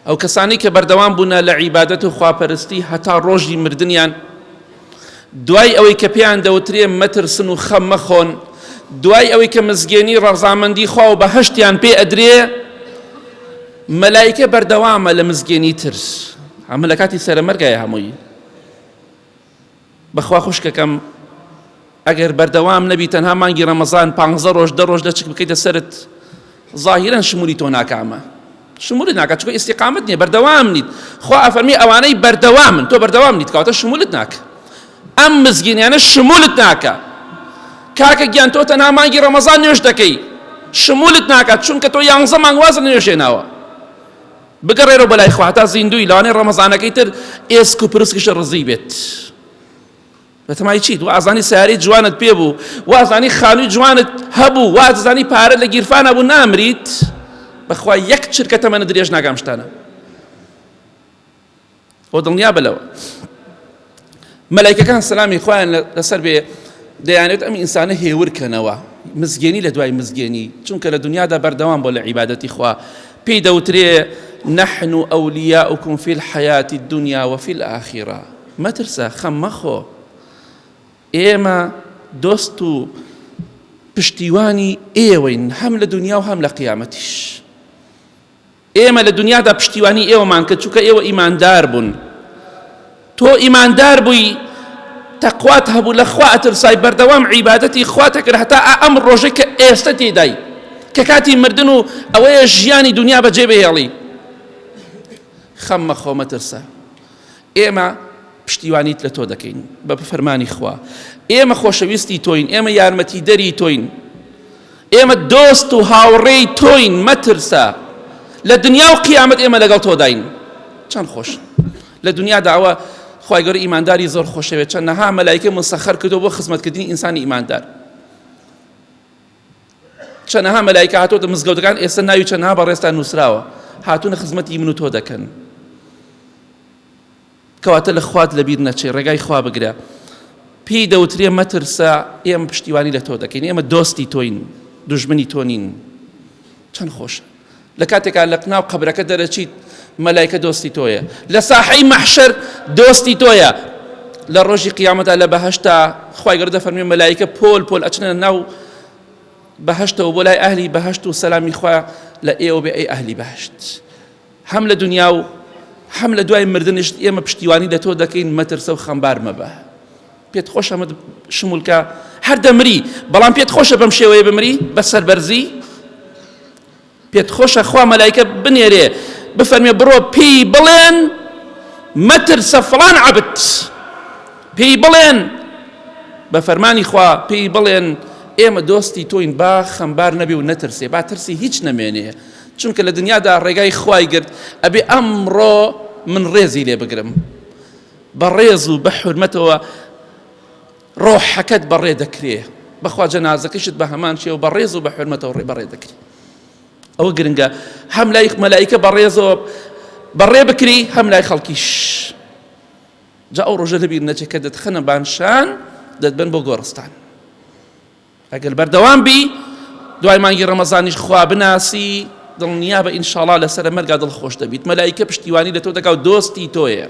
ئەو کەسانەی کە بەردەوام بوونە لە عیبادەت و خواپەرستی هەتا ڕۆژی مردنیان دوای ئەوەی کە پێیان دەوترێ مەترسن و خەم مەخۆن دوای ئەوەی کە مزگێنی ڕەزامەندی خوا و بەهەشتیان پێ ئەدرێ مەلایکە بەردەوامە لە مزگێنی تر ئەمە لە کاتی سەرەمەرگای هەمووی بەخوا خوشکەکەم ئەگەر بەردەوام نەبی تەنها مانگی ڕەمەزان پانزە ڕۆژ دە ڕۆژ لەچک بکەیتە سەرت ظاهیرەن شمولی تۆ ناکا ئەمە شمولت ناکا چونکە ئیستیقامەت نییە بەردەوام نیت خوا ئەفەرمی ئەوانەی بەردەوامن تۆ بەردەوام نیت کەواتە شمولت ناکە ئەم مزگینیانە شمولت ناکە کاکە گیان تۆ تەنها مانگی ڕەمەزان نوێژ دەکەی شمولت ناکات چونکە تۆ یانزە مانگ واز لە نوێژ هێناوە بگەڕێرەوە بەلای خوا هەتا زیندووی لەوانەیە ڕەمەزانەکەی تر ئێسک و پرسکیشە ڕزی بێت بەتەمای چیت وازانی سیارەی جوانت پێ بوو وازانی خانووی جوانت هەبوو وازانی پارە لە گیرفانە بوو نامریت بەخوا یەک چرکە تەمەنە درێژ ناگام شتانە خۆ دڵنیا بە لەوە مەلایکەکان سەلامی خۆیان لەسەر بێ دەیانێت ئەم ئینسانە هێورکەنەوە مزگێنی لە دوای مزگێنی چونکە لە دنیادا بەردەوام بۆ لە عیبادەتی خوا پێی دەوترێ نحن أولياؤكم في الحياة الدنيا وفي الآخرة مەترسە خەم مەخۆ ئێمە دۆست و پشتیوانی ئێوەین هەم لە دنیا و هەم لە قیامەتیش ئێمە لە دنیادا پشتیوانی ئێوەمان کرد چونکە ئێوە ئیماندار بوون تۆ ئیماندار بووی تەقوات هەبوو لە خوا ئەترسای بەردەوام عیبادەتی خواتە کرد هەتا ئەم ڕۆژەی کە ئێستا تێدای کە کاتی مردن و ئەوەیە ژیانی دنیا بەجێ بهێڵی خەم مەخۆ مەترسە ئێمە پشتیوانیت لە تۆ دەکەین بە فەرمانی خوا ئێمە خۆشەویستی تۆین ئێمە یارمەتیدەری تۆین ئێمە دۆست و هاوڕێی تۆین مەترسە لە دنیا و قیامەت ئێمە لەگەڵ تۆداین چەند خۆش لە دنیادا ئەوە خوای گەورە ئیمانداری زۆر خۆشەوێت چەندەها مەلایکە مسەخەر کردو بۆ خزمەتکردنی ئینسانی ئیماندار چەنەها مەلایکە هاتۆتە مزگەوتەکان ئێستا ناوی چەنەها بەڕێزتان نووسراوە هاتوونە خزمەتی من و تۆ دەکەن کەواتە لە خوات لەبیر نەچێ ڕێگای خوا بگرە پێی دەوترێ مەترسە ئێمە پشتیوانی لە تۆ دەکەین ئێمە دۆستی تۆین دوژمنی تۆ نین چەند خۆشە لە کاتێکا لە ناو قەبرەکە دەرەچیت مەلایکە دۆستی تۆیە لە ساحەی مەحشەر دۆستی تۆیە لە ڕۆژی قیامەتا لە بەهەشتا خوای گەورە دەفەرموێ مەلایکە پۆل پۆل ئەچنە ناو بەهەشتەوە بۆ لای ئەهلی بەهەشت و سەلامی خوا لە ئێوە بێ ئەی ئەهلی بەهەشت هەم لە دنیا و هەم لە دوای مردنیشت ئێمە پشتیوانی لە تۆ دەکەین مەترسە و خەمبار مەبە پێت خۆشە ئەمە شمولکە هەر دەمری بەڵام پێت خۆشە بەم شێوەیە بمری بە سەربەرزی پێت خۆشە خوا مەلایکە بنێرێ بفەرمێ بڕۆ پێی بڵێن مەترسە فڵان عەبد پێی بڵێن بە فەرمانی خوا پێی بڵێن ئێمە دۆستی تۆین با خەمبار نەبێ و نەترسێ با ترسی هیچ نەمێنێ چونکە لە دنیادا ڕێگای خوای گرت ئەبێ ئەمڕۆ من ڕێزی لێ بگرم بە ڕێز و بە حورمەتەوە ڕۆحەکەت بەڕێ دەکرێ بەخوا جەنازەکەشت بە هەمان شێوە بە ڕێز و بە حورمەتەوە ڕێ بەڕێ دەکری ئەوە گرنگە هەم لای مەلایکە بەڕێزەوە بەڕێ بکری هەم لای خەڵکیش جا ئەو ڕۆژە لەبیر نەچێت کە دەتخەنە بانشان دەتبەن بۆ گۆڕستان ئەگەر بەردەوام بی دوای مانگی ڕەمەزانیش خوا بناسی دڵنیا بە ئینشاڵا لەسەر مەرگا دڵخۆش دەبیت مەلایکە پشتیوانی لە تۆ دەکا و دۆستی تۆیە.